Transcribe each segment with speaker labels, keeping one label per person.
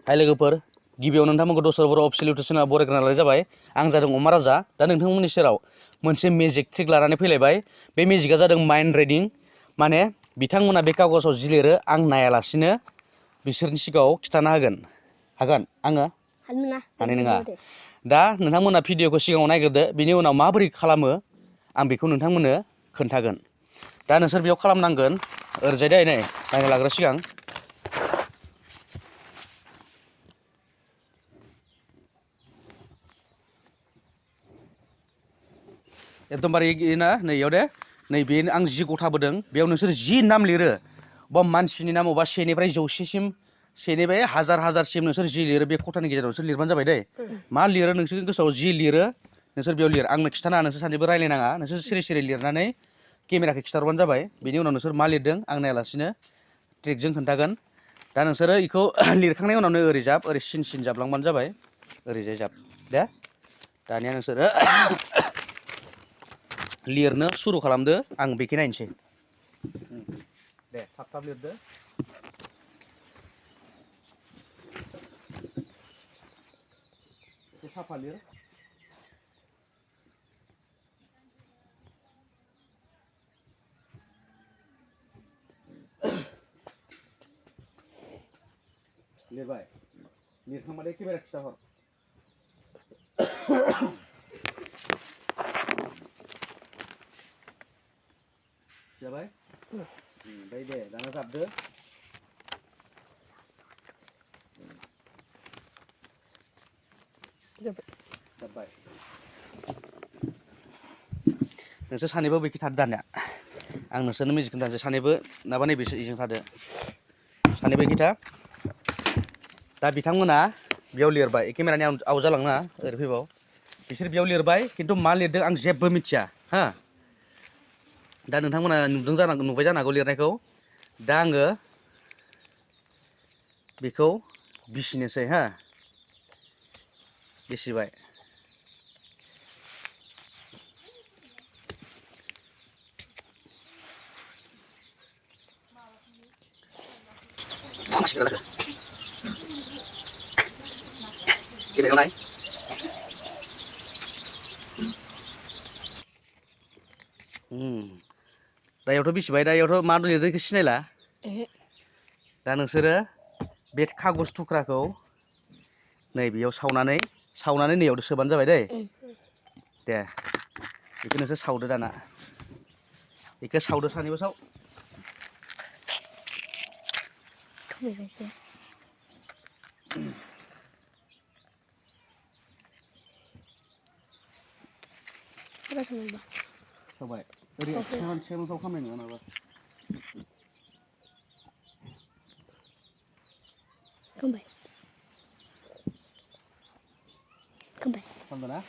Speaker 1: हाय लोगोफोर गिबियाव नोंथांमोनखौ दस्रा बर' अफिसियेल बरायग्रोना लानाय जाबाय आं जादों अमा राजा दा नोंथांमोननि सेराव मोनसे मेजिक ट्रिक लानानै फैलायबाय बे मेजिकआ जादों माइन्ड रिडिं माने बिथांमोना बे कागजाव जि लिरो आं नायालासिनो बिसोरनि सिगाङाव खिथाना हागोन आङो हानाय नङा दा नोंथांमोना भिडिअखौ सिगाङाव नायग्रोदो बिनि उनाव माबोरै खालामो आं बेखौ नोंथांमोननो खोन्थागोन दा नोंसोर बेयाव खालामनांगोन ओरैजाय दै नै नायना लाग्रो सिगां एकदमबारे ना नैयाव दे नैबे आं जि गथाबोदों बेयाव नोंसोर जि नाम लिरो बा मानसिनि नाम अबा 1निफ्राय 100सिम 1निफ्राय हाजारसिम नोंसोर जि लिरो बे खथानि गेजेराव नोंसोर लिरबानो जाबाय दै मा लिरो नोंसोर गोसोआव जि लिरो नोंसोर बेयाव लिर आंनो खिथानाङा नोंसोर सानैबो रायलायनाङा नोंसोर सिरि लिरनानै केमेराखौ खिथाहरबानो जाबाय बेनि उनाव नोंसोर मा लिरदों आं नायालासिनो ट्रिकजों खोन्थागोन दा नोंसोरो बेखौ लिरखांनायनि उनावनो ओरै जाब ओरै सिन जाबलांबानो जाबाय ओरैजाय जाब दे दानिया नोंसोरो लिरनो सुरु खालामदो आं बेखौ नायनोसै दे थाब लिरदो एसे साफा लिर लिरबाय लिरखांबाथाय केमेरा खिथाहर जाबाय ओमफ्राय दे दाना जाबदो जाबाय नोंसोर सानैबो बैखि थादो दानिया आं नोंसोरनो मिउजिक खोन्थानोसै सानैबो नाबा नैबे इजों थादो सानैबो बैखि था दा बिथांमोना बेयाव लिरबाय केमेरानि आउट जालांना ओरै फैबाव बिसोर बेयाव लिरबाय खिन्थु मा लिरदों आं जेबो मिथिया हा दा नोंथांमोना नुबाय जानो हागौ लिरनायखौ दा आङो बेखौ बिसिनोसै हा बिसिबाय गेलेनाय दायावथ' बिसिबाय दायावथ' मा लिरदों बेखौ सिनायला दा नोंसोरो बे खागज थुख्राखौ नैबेयाव सावनानै नैयाव सोबानो जाबाय दै दे बेखौ नोंसोर सावदो दाना बेखौ सावदो सानैबो साव सावबाय ओरै सेम साव खालामनाय नङा नाबा खालामदों ना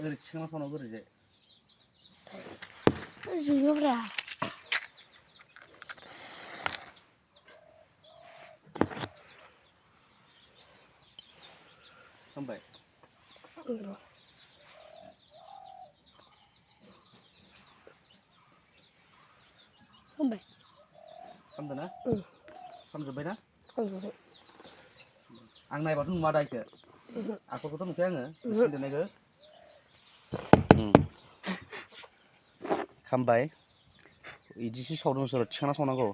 Speaker 1: ओरै थिखांना सावनांगौ ओरैजाय खालामबाय खालामदों ना खालामजोब्बाय ना आं नायबाथ' नुवा दा इखो आखरखौथ' नुखाया आङो लिरनायखौ खामबाय बिदिसो सावदों नोंसोर थिखांना सावनांगौ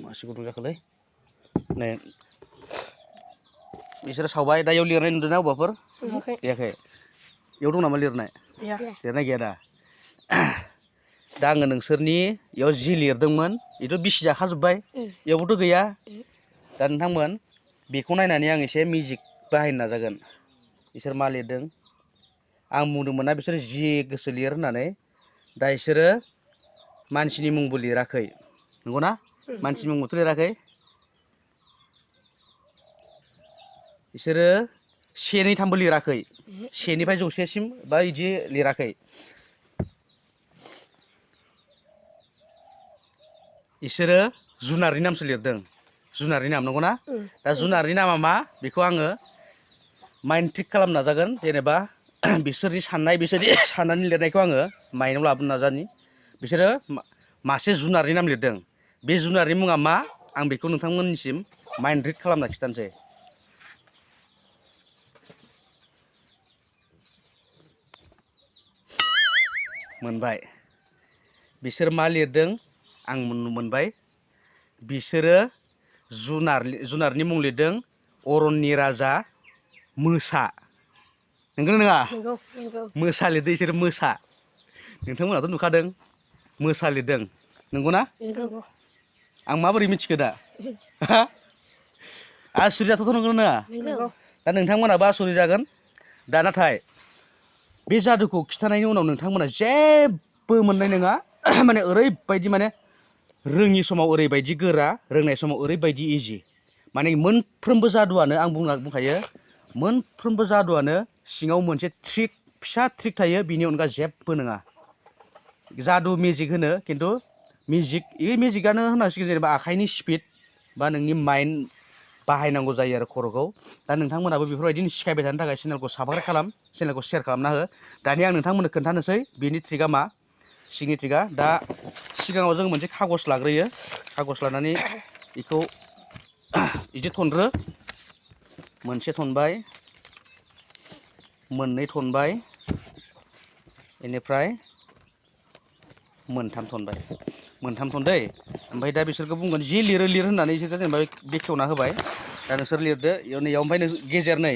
Speaker 1: मासे गुदुं जाखोलै नै बिसोरो सावबाय दा इयाव लिरनाय नुदों ना अबावबाफोर गैयाखै इयाव दं नामा लिरनाय गैया दा दा आङो नोंसोरनि इयाव जि लिरदोंमोन बेथ' बिसि जाखाजोब्बाय इयावबोथ' गैया दा नोंथांमोन बेखौ नायनानै आं एसे मिउजिक बाहायनो नाजागोन बिसोर मा लिरदों आं बुंदोंमोन ना बिसोर जि गोसो लिर होननानै दा बिसोरो मानसिनि मुंबो लिराखै नंगौना मानसिनि मुंबोथ' लिराखै बिसोरो 1, 2, 3बो लिराखै 1निफ्राय 100सिम बा बिदि लिराखै इसोरो जुनारनि नामसो लिरदों जुनारनि नाम नंगौना दा जुनारनि नामा मा बेखौ आङो माइन्ड ट्रिक खालामनो नाजागोन जेनेबा बिसोरनि साननानै लिरनायखौ आङो माइन्डआव लाबोनो नाजानि बिसोरो मासे जुनारनि नाम लिरदों बे जुनारनि मुङा मा आं बेखौ नोंथांमोननिसिम माइन्ड रिड खालामना खिथानोसै मोनबाय बिसोर मा लिरदों आं मोनबाय बिसोरो जुनारनि मुं लिरदों अरननि राजा मोसा नंगौ नङा मोसा लिरदों बिसोर मोसा नोंथांमोनाथ' नुखादों मोसा लिरदों नंगौना आं माबोरै मिथिखो दा आसुरित जाथावथाव नंगौ नङा दा नोंथांमोनाबो आसुरित जागोन दा नाथाय बे जादुखौ खिथानायनि उनाव नोंथांमोना जेबो मोननाय नङा माने ओरैबायदि माने रोङि समाव ओरैबायदि गोरा रोंनाय समाव ओरैबायदि इजि माने मोनफ्रोमबो जादुआनो आं बुंखायो मोनफ्रोमबो जादुआनो सिङाव मोनसे ट्रिक फिसा ट्रिक थायो बिनि अनगा जेबो नङा जादु मेजिक होनो खिन्थु मेजिकआनो होनांसिगोन जेनेबा आखाइनि स्पिड बा नोंनि माइन्ड बाहायनांगौ जायो आरो खर'खौ दा नोंथांमोनाबो बेफोरबायदिनो सिखायबाय थानो थाखाय चेनेलखौ साबस्क्राइब खालाम चेनेलखौ शेयार खालामना हो दानिया आं नोंथांमोननो खोन्थानोसै बेनि ट्रिकआ मा सिंनि ट्रिकआ दा सिगाङाव जों मोनसे खागज लाग्रोयो खागज लानानै बेखौ बिदि थनग्रो मोनसे थनबाय मोननै थनबाय बेनिफ्राय मोनथाम थनदै ओमफ्राय दा बिसोरखौ बुंगोन जि लिरो होननानै बिसोरखौ जेनेबा बेखेवना होबाय दा नोंसोर लिरदो नैयाव ओमफ्राय गेजेर नै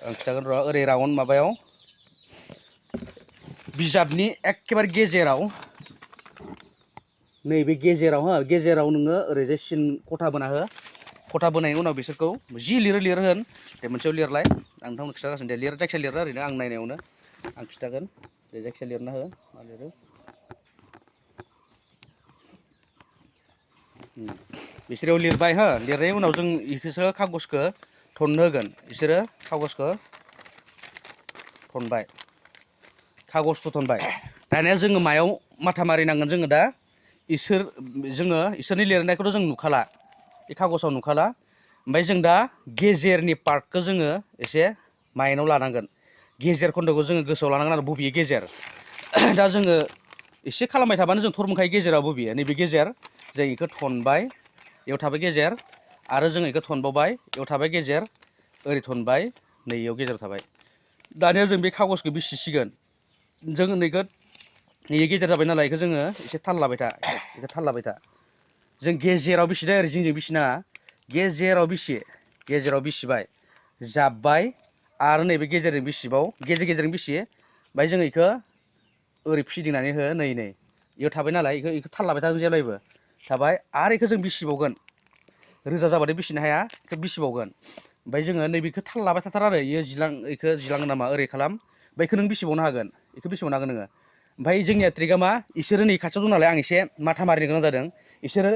Speaker 1: आं खिथागोन र' ओरै राउन्ड माबायाव बिजाबनि एखेबारे गेजेराव नैबे गेजेराव नोङो ओरैजाय सिन खथा बोना हो खथा बोनायनि उनाव बिसोरखौ जि लिरो होन दे मोनसेयाव लिरलाय आं नोंथांमोन खिथागासिनो दे जायखिया लिरना ओरैनो आं नायनायावनो आं खिथागोन दे जायखिया लिरना हो मा लिरो बिसोराव लिरबाय हो लिरनायनि उनाव जों बिसोरो खागजखौ थननो होगोन बिसोरो खागजखौ थनबाय खागजखौ थनबाय दानिया जोङो मायाव माथा मारिनांगोन जोङो दा इसोरनि लिरनायखौथ' जों नुखाला बे खागजाव नुखाला ओमफ्राय जों दा गेजेरनि पार्टखौ जोङो एसे माइन्डआव लानांगोन गेजेर खन्द'खौ जोङो गोसोआव लानांगोन आरो बबे गेजेर दा जोङो एसे खालामबाय थाबानो जों थर मोनखायो गेजेराव बबेयो नैबे गेजेर जों बेखौ थनबाय बेयाव थाबाय गेजेर आरो जों बेखौ थनबावबाय बेयाव थाबाय गेजेर ओरै थनबाय नैयाव गेजेराव थाबाय दानिया जों बे खागजखौ बिसिसिगोन जों नैखौ गेजेर जाबाय नालाय बेखौ जोङो एसे थाल लाबाय था जों गेजेराव बिसिनाय ओरै जिंजों बिसिनाङा गेजेराव बिसिबाय जाब्बाय आरो नैबे गेजेरजों बिसिबाव गेजेरजों बिसियो ओमफ्राय जों बेखौ ओरै फिदिंनानै हो नै बेयाव थाबाय नालाय बेखौ थाल लाबाय था जेब्लायबो थाबाय आरो बेखौ जों बिसिबावगोन रोजा जाबाथाय बिसिनो हाया बेखौ बिसिबावगोन ओमफ्राय जोङो नैबेखौ थाल लाबाय थाथार आरो बेखौ जिलाङो नामा ओरै खालाम बैखौ नों बिसिबावनो हागोन बेखौ बिसिबावनो हागोन नोङो ओमफ्राय जोंनिया ट्रिकआ मा इसोरो नै खाथियाव दं नालाय आं एसे माथा मारिनो गोनां जादों इसोरो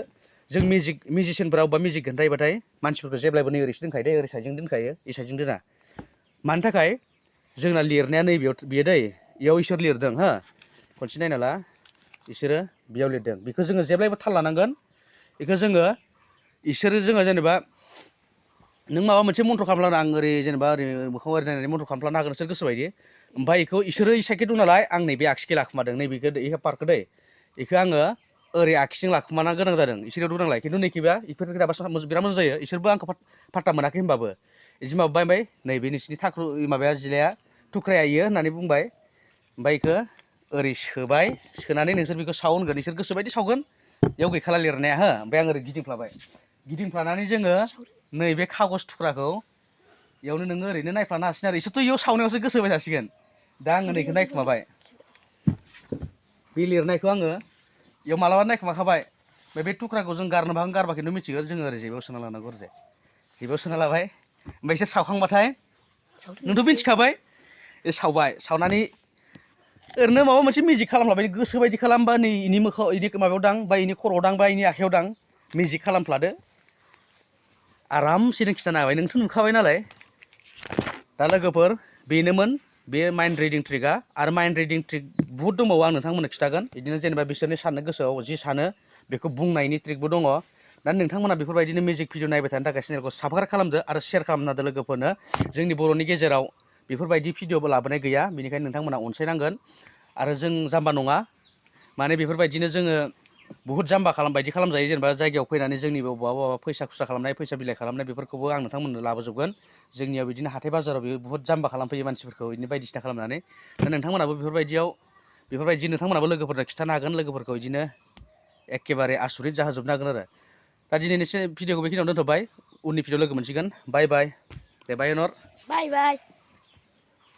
Speaker 1: जों मिउजिसियानफोरा अबेबा मिउजिक खोन्थायोबाथाय मानसिफोरखौ जेब्लायबो नै ओरैसो दोनखायो दे ओरै साइडजों दोनखायो ए साइडजों दोना मानि थाखाय जोंना लिरनाया नैबेयाव बेयो दै बेयाव इसोर लिरदों हो खनसे नायना ला इसोरो बेयाव लिरदों बेखौ जोङो जेब्लायबो थाल लानांगोन बेखौ जोङो जेनेबा नों माबा मोनसे मन्थ्र खालामब्लानो आं ओरै जेनेबा ओरै मोखां ओरै नायनानै मन्थ्र खालामफ्लानो हागोन नोंसोर गोसोबायदि ओमफ्राय बेखौ इसोरो साइडखै दं नालाय आं नैबे आगसिखै लाखुमादों नैबेखौ बेखौ पार्टखौ दै बेखौ आङो ओरै आगसिजों लाखुमानो गोनां जादों इसोराव दं खिन्थु नैखिबा बेफोर दाबा बिराद मोजां जायो इसोरबो आंखौ फात्ता मोनाखै होनबाबो बिदि माबाबाय ओमफ्राय नैबे नोंसिनि माबाया जिलाया थुख्राया इयो होननानै बुंबाय ओमफ्राय बेखौ ओरै सोबाय सोनानै नोंसोर बेखौ साव होनगोन नोंसोर गोसोबायदि सावगोन बेयाव गैखाला लिरनाया हो ओमफ्राय आं ओरै गिदिंफ्लानानै जोङो नैबे खागज थुख्राखौ बेयावनो नोङो ओरैनो नायफ्लानो हासिगोन आरो इसोरथ' बेयाव सावनायावसो गोसो होबाय थासिगोन दा आङो नैखौ नायखुमाबाय बे लिरनायखौ आङो बेयाव मालाबा नायखुमाखाबाय ओमफ्राय बे थुख्राखौ जों गारनोबो हागोन गारबा खिन्थु मिथिगौ जोङो ओरै जेबाव सोना लानांगौ ओरैजाय जेबाव सोना लाबाय ओमफ्राय एसे सावखांबाथाय नोंथ' मिथिखाबाय सावबाय सावनानै ओरैनो माबा मोनसे मिउजिक खालामफ्लाबाय गोसो बायदि खालामबा नै बेनि मोखाङाव बिदि माबायाव दां बा बेनि खर'आव दां बा बेनि आखाइयाव दां मिउजिक खालामफ्लादो आरामसे नों खिथानो हाबाय नोंथ' नुखाबाय नालाय दा लोगोफोर बेनोमोन बे माइन्ड रिडिं ट्रिकआ आरो माइन्ड रिडिं ट्रिक बुहुद दंबावो आं नोंथांमोननो खिथागोन बिदिनो जेनेबा बिसोरनि साननो गोसोआव जि सानो बेखौ बुंनायनि ट्रिकबो दङ दा नोंथांमोना बेफोरबायदिनो मिउजिक भिडिअ नायबाय थानो थाखाय चेनेलखौ साबस्क्राइब खालामदो आरो शेयार खालामना होदो लोगोफोरनो जोंनि बर'नि गेजेराव बेफोरबायदि भिडिअबो लाबोनाय गैया बेनिखायनो नोंथांमोना अनसायनांगोन आरो जों जाम्बा नङा माने बेफोरबायदिनो जोङो बुहुत जाम्बा बायदि खालामजायो जेनेबा जायगायाव फैनानै जोंनि बबेबा फैसा खुस्रा खालामनाय फैसा बिलाइ खालामनाय बेफोरखौबो आं नोंथांमोननो लाबोजोबगोन जोंनियाव बिदिनो हाथाय बाजाराव बे बुहुत जाम्बा खालामफैयो मानसिफोरखौ बिदिनो बायदिसिना खालामनानै दा नोंथांमोनाबो बेफोरबायदि नोंथांमोनाबो लोगोफोरनो खिन्थानो हागोन लोगोफोरखौ बिदिनो एखेबारे आसुरित जाहोजोबनो हागोन आरो दा दिनैनि भिडिअखौ बेखिनियावनो दोनथ'बाय उननि भिडिअ लोगो मोनसिगोन बाय बाय दे बाय अनर
Speaker 2: बाय बाय